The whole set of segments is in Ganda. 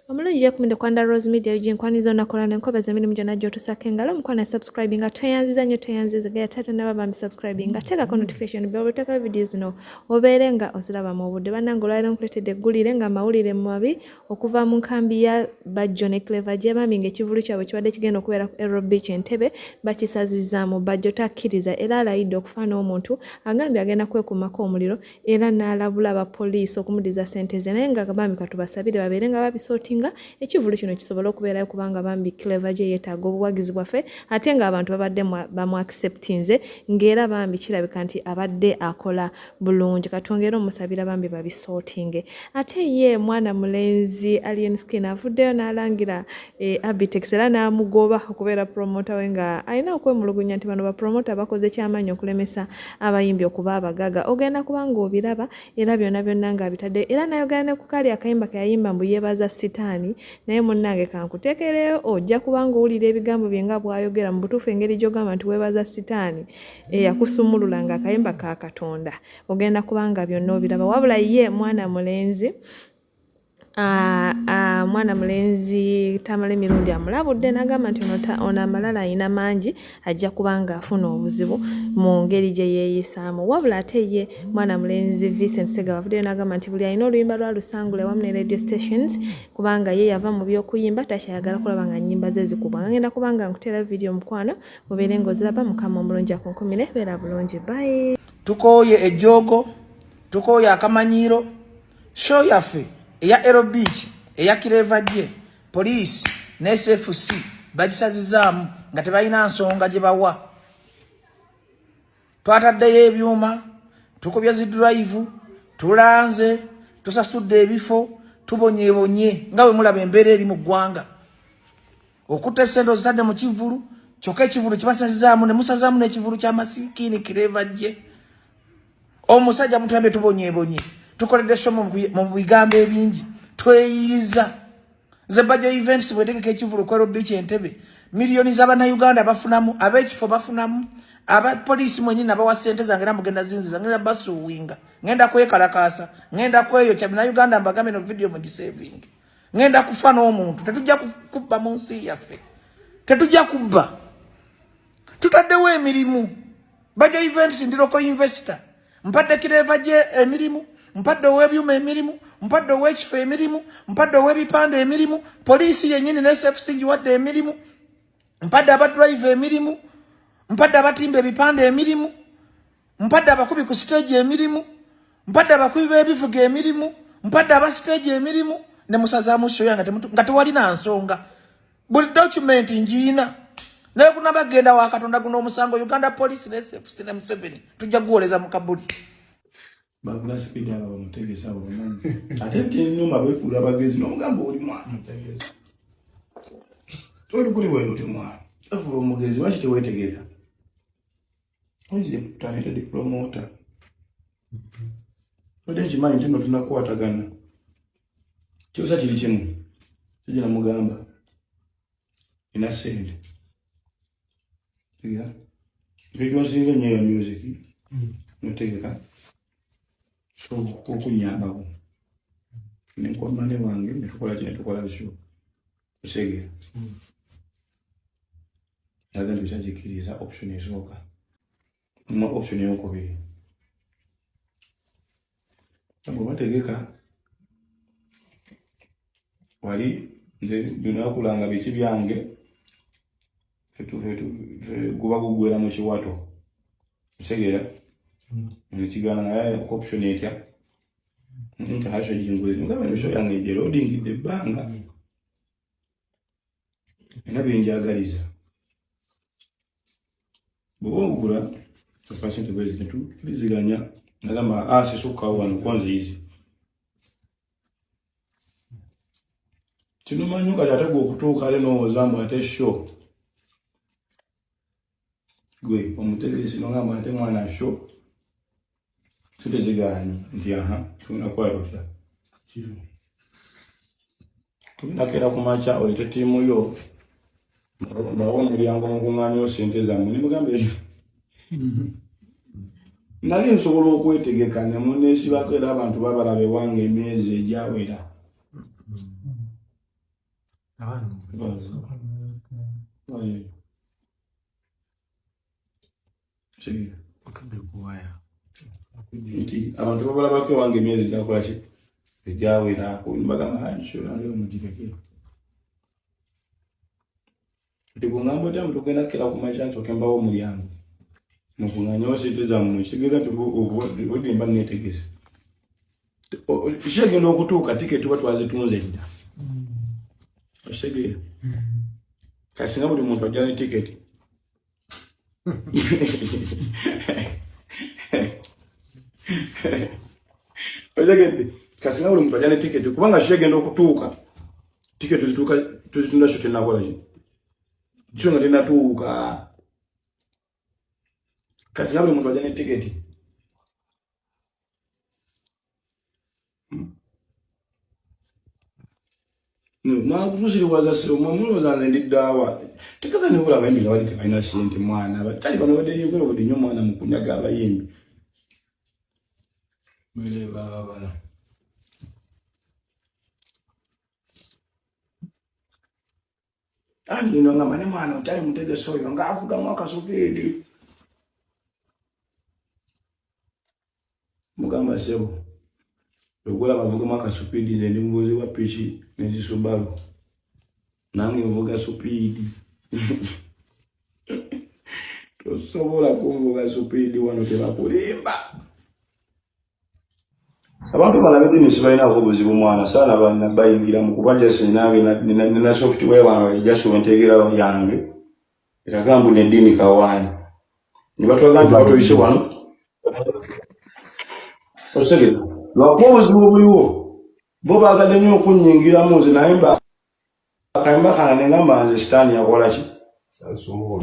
Omulungi yekumide kwanda Rose Media UG nkwaniza onakola nenkobaza emirimu gyonna gy'otusako engalo omukwano subscribing nga tweyanziza nnyo tweyanziza gaya taata naba bambi subscribing nga teekako notification bell oteekayo video zino obeere nga oziraba mu budde. Bannange olwaleero nkuleetedde eggulire nga amawulire mabi okuva mu nkambi ya Bajjo ne Clever J bambi ng'ekivulu kyabwe kibadde kigenda okubeera ku Aero Beach Entebbe bakisazizzaamu. Bajjo takkiriza era alayidde okufa n'omuntu agambye agenda kwekumako omuliro era n'alabula aba poliisi okumudiza ssente ze naye nga bambi katubasabire babeere nga babisootinga ekivulu kino kisobole okubeerayo kubanga bambi Clever J yeetaaga obuwagizi bwaffe ate ng'abantu babadde bamu acceptinze ng'era bambi kirabika nti abadde akola bulungi katwongere omusabira bambi babisootinge. Ate ye mwana mulenzi Alien Skin avuddeyo n'alangira e, Abitex era n'amugoba okubeera promota we nga alina okwemulugunya nti bano bapromota bakoze kyamaanyi okulemesa abayimbi okuba abagaga. Ogenda kuba ng'obiraba era byonna byonna ng'abitadde era n'ayogera ne ku kali akayimba ke yayimba mbu yeebaza sitaani naye munnange kankuteekereyo ojja kuba ng'owulira ebigambo bye nga bw'ayogera mu butuufu engeri gy'ogamba nti weebaza sitaani eyakusumulula nga akayimba ka Katonda ogenda kuba nga byonna obiraba. Wabula ye mwana mulenzi mwana mulenzi Tamale Mirundi amulabudde n'agamba nti ono amalala alina mangi ajja kuba ng'afuna obuzibu mu ngeri gye yeeyisaamu. Wabula ate ye mwana mulenzi Vincent Ssegawa avuddeyo n'agamba nti buli alina oluyimba lwa Lusangule wamu ne radio stations kubanga ye yava mu by'okuyimba takyayagala kulaba nga nnyimba ze zikubwa. Ngenda kuba nga nkuteera vidiyo mukwano obeere ng'oziraba. Mukama omulungi akunkumire, beera bulungi, bye. Tukooye ejjoogo, tukooye akamanyiiro. Show yaffe eya Aero Beach eya Clever J, poliisi ne SFC bagisazizaamu nga tebalina nsonga gye bawa. Twataddeyo ebyuma, tukubye zi drive, tulanze, tusasudde ebifo, tubonyebonye nga bwe mulaba embeera eri mu ggwanga. Okutta essente ozitadde mu kivvulu kyokka ekivvulu kibasazizaamu ne musazaamu n'ekivvulu kya masikiini Clever J. Omusajja mutulabye tubonyebonye, tukoledde show mu bigambo ebingi, tweyiyiza. Nze Bajjo Events bwetegeka ekivvulu ku Aero Beach Entebbe, miliyoni z'Abannayuganda bafunamu, ab'ekifo bafunamu, abapoliisi mwenyini nabawa ssente zange era mugenda zinziza, ngenda basuuwinga, ngenda kwekalakaasa, ngenda kweyokya. Bannayuganda mbagambye no vidiyo mugisevinge, ngenda kufa n'omuntu. Tetujja kubba mu nsi yaffe, tetujja kubba. Tutaddewo emirimu. Bajjo Events ndi local investor, mpadde Clever J emirimu, mpadde ow'ebyuma emirimu, mpadde ow'ekifo emirimu, mpadde ow'ebipande emirimu, poliisi yennyini ne SFC ngiwadde emirimu, mpadde abadrive emirimu, mpadde abatimba ebipande emirimu, mpadde abakubi ku stage emirimu, mpadde abakubi b'ebivuga emirimu, mpadde aba stage emirimu, ne musazaamu show yange nga tewalina nsonga. Buli document ngiina naye kunaba genda wa Katonda. Guno omusango Uganda Police ne SFC ne Museveni tujja guwoleza mu kabuli. Bavuga sipiidi abo bamutegesa abo bamanyi ate tinuma befuula abagezi n'omugamba oli mwana toli kuli weyo oti mwana efuula omugezi lwaki teweetegeka oyize talented promoter ode nkimanyi nti no tunakwatagana kyosa kiri kimu kijja namugamba ina sente tegera ekyo nsinga ennyo ya music notegeka so okunyambako nenkwamane wange netukola ki netukola kyo otegeera agamba ekyagikiriza option esooka mu option eyokubiri bwe bategeka wali nze binakulanga biki byange guba gugwera mu kiwato otegeera nekigana naye option etya nti hasho gingule ngamba ebisho yange gyerodingidde ebbanga era byenjagaliza bw'oba ogula pasente bwezi netukiriziganya nagamba sisukkawo wano kwanza izi kinomanyi kati ate gwe okutuuka ate nowooza mbu ate sho gwe omutegesi nogamba ate mwana sho tutezigaanyi nti aha tugenda kukola tutya tugenda keera ku makya oleete ttiimu yo bawe omulyango mukuŋŋaanyewo sente zammwe nemugamba ekyo nali nsobola okwetegeka nemuneesibako era abantu babalaba ewange emyezi egyawera. Nti abantu babalabako ewange emyezi egyakola ki egyawera mbagamba yange omugireke nti bwengamba otya mutugenda kukera ku makya nsooke mbawo omulyango mukuŋŋanyewo sente zammwe kitegeeza nti obudde mba neetegese kyegenda okutuuka tiketi tuba twazitunze dda okitegeera kasinga buli muntu ajja ne tiketi otegedde kasinga buli muntu ajja ne tiketi kubanga kyegenda okutuuka tiketi tuzituuka tuzitunda sho tenakola ki kyo nga tenatuuka kasinga buli muntu ajja ne tiketi Mwakutusiriwaza sebo mwe mulowooza nze ndi ddaawa tekeza ne bula abayimbi nga bali tebalina ssente mwana batali bano badde involved nnyo mwana mu kunyaga abayimbi mwere babala anti nno ngamba ne mwana okyali mutegesi oyo ng'avugamu akasupiidi mugamba sebo okola bavugamu akasupiidi nze ndi muvuzi wa piki nezisubalu nange nvuga supiidi tosobola kunvuga supiidi wano tebakulimba Abantu bano ab'eddiini sibalinaako buzibu mwana saana bana bayingira mu kuba just nange nina software wange just wenteegera yange eraga mbu neddiini kawaani ne batulaga nti batuyise wano okitegera lwakuba obuzibu obuliwo bo baagadde nnyo okunnyingiramu nze naye mba akayimba kange nengamba nze sitaani yakola ki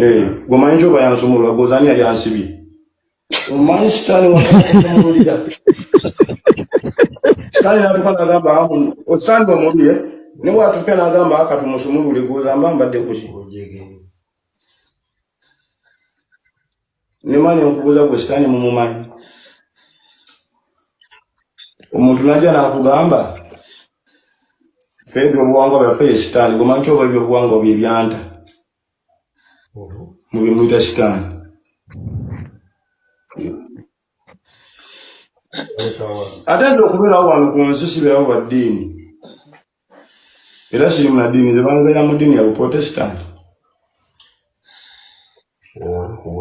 eh, gwemanyi nti oba yansumulula gozani yali ansibye omanyi sitaani wansumululira sitaani natuka nagamba sitaani omubi eh? ne watuka nagamba akatumusumulule goza mba mbadde kuki nema nenkubuuza gwe sitaani mumumanyi omuntu najja nakugamba fe ebyobuwangwa byaffe ye sitaani gomanyi kyoba ebyobuwangwa bye byanta mubimuyita sitaani ate nze okubeerawo wano ku nsi sibeerawo lwa ddiini era siri munaddiini nze banzaira mu ddiini ya buprotestanti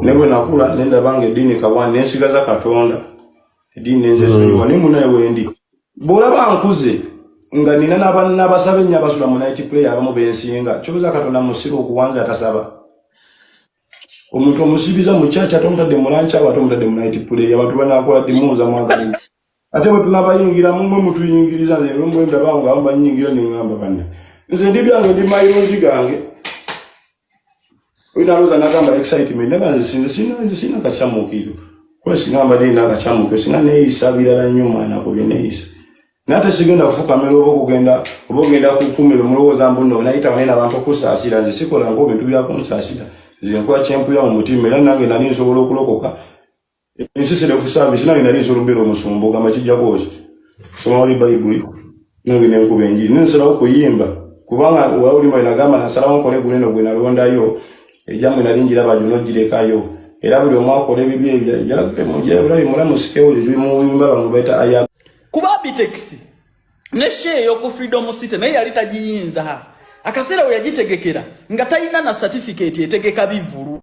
ne bwe nakula ne ndaba nga eddiini kawa nensigaza katonda eddiini nenzesonyiwa naye munaye wendi bw'olaba nkuze nga nina n'abasaba ennyo abasula mu night prayer abamu bensinga kyoza katonda musiba okuwanza atasaba omuntu omusibiza mu kyaki ate omutadde mu lanki awo ate omutadde mu night prayer abantu banakola dimuuza mwagala ate bwe tunabayingiramu mwe mutuyingiriza nze lumu ndaba nga abamu banyingira ne ŋŋamba banne nze ndi byange ndi mayirungi gange oyo nalowooza nagamba excitement naga nze sinze sina nze sina kacamuukiriro kuba singa mbadde nina akacamuukiro singa neeyisa birala nnyo mwana ku bye neeyisa naye ate sigenda kufukamira oba okugenda oba ogenda kukumira omulowooza mbu nno nayita wanene abantu okusaasira nze sikola nko bintu byakunsaasira nze nkola kyempulira mu mutima era nange nali nsobola okulokoka ensi self service nange nali nsobola okubeera omusumba ogamba kijjako ki kusoma wali bayibuli nange nenkuba enjiri nensalawo kuyimba kubanga wawulima nagamba nasalawo nkole gunene gwe nalondayo ejamwe nali njiraba gyona ogirekayo era buli omu akola ebibi ebyo jaffe mujebulabi mulamusikewo muyimba bange baita aya kuba abitex ne share ey'oku freedom city naye yali tagiyinza akaseera we yagitegekera nga talina na certificate etegeka bivulu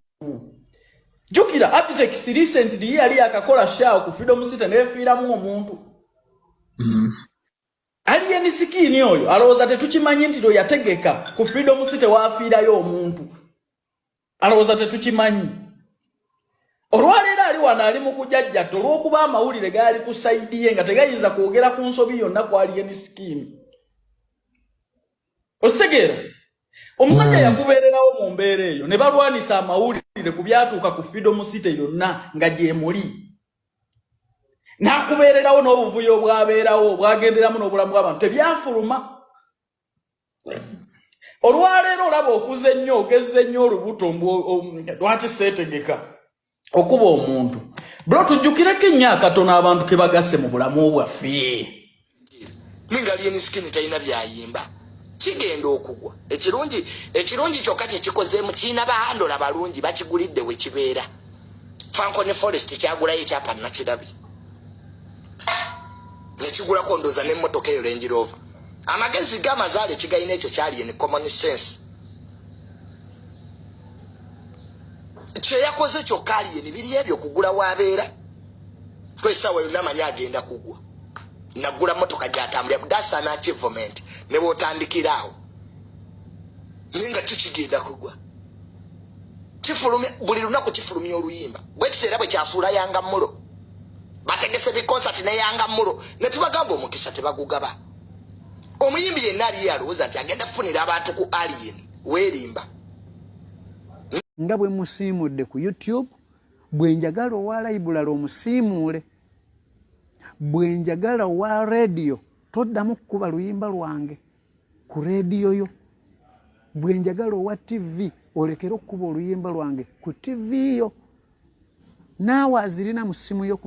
jukira abitex recently ye yali yakakola show ku freedom city nefiiramu omuntu mm. alien skin oyo alowooza tetukimanyi nti lwe yategeka ku freedom city waafiirayo omuntu alowooza tetukimanyi olwaleero ali wano ali mu kujajjatta olw'okuba amawulire gaali ku sayidi ye nga tegayinza kwogera ku nsobi yonna ku alien skin okitegeera omusajja hmm. yakubeererawo mu mbeera eyo ne balwanisa amawulire ku byatuuka ku freedom city yonna nga gyemuli n'akubeererawo n'obuvuyo obwabeerawo obwagenderamu n'obulamu bw'abantu tebyafuluma olwaleero olaba okuze ennyo ogezze ennyo olubuto lwaki seetegeka okuba omuntu bro tujjukireko ennyo akatono abantu ke bagasse mu bulamu bwaffe ninga alien skin talina byayimba Kigenda okugwa. Ekirungi, ekirungi kyokka kyekikozeemu kirina bahandola balungi bakigulidde wekibeera. Fanconi Forest kyagulayo ekyapa nakirabye nekigulako ndooza n'emmotoka eyo Range Rover. Amagezi g'amazaale kigayina ekyo kyali in common sense. Kyeyakoze kyokka aliyeni biri ebyo kugula wabeera kwesaawa yonna amanyi agenda kugwa nagula motoka gyatambulira. That's an achievement ne bwotandikira awo naye nga kyo kigenda kugwa. Kifulumya buli lunaku, kifulumya oluyimba bwekityo era bwe kyasuula Yanga Mulo. Bategese bikonsati ne Yanga Mulo ne tubagamba omukisa tebagugaba. Omuyimbi yenna aliyo alowooza nti agenda kufunira abantu ku Alien, weerimba. Nga bwe musiimudde ku YouTube, bwe njagala owa library omusiimuule, bwe njagala owa rediyo toddamu kukuba luyimba lwange ku rediyo yo, bwe njagala owa TV olekere okukuba oluyimba lwange ku TV yo, naawe azirina mu ssimu yo.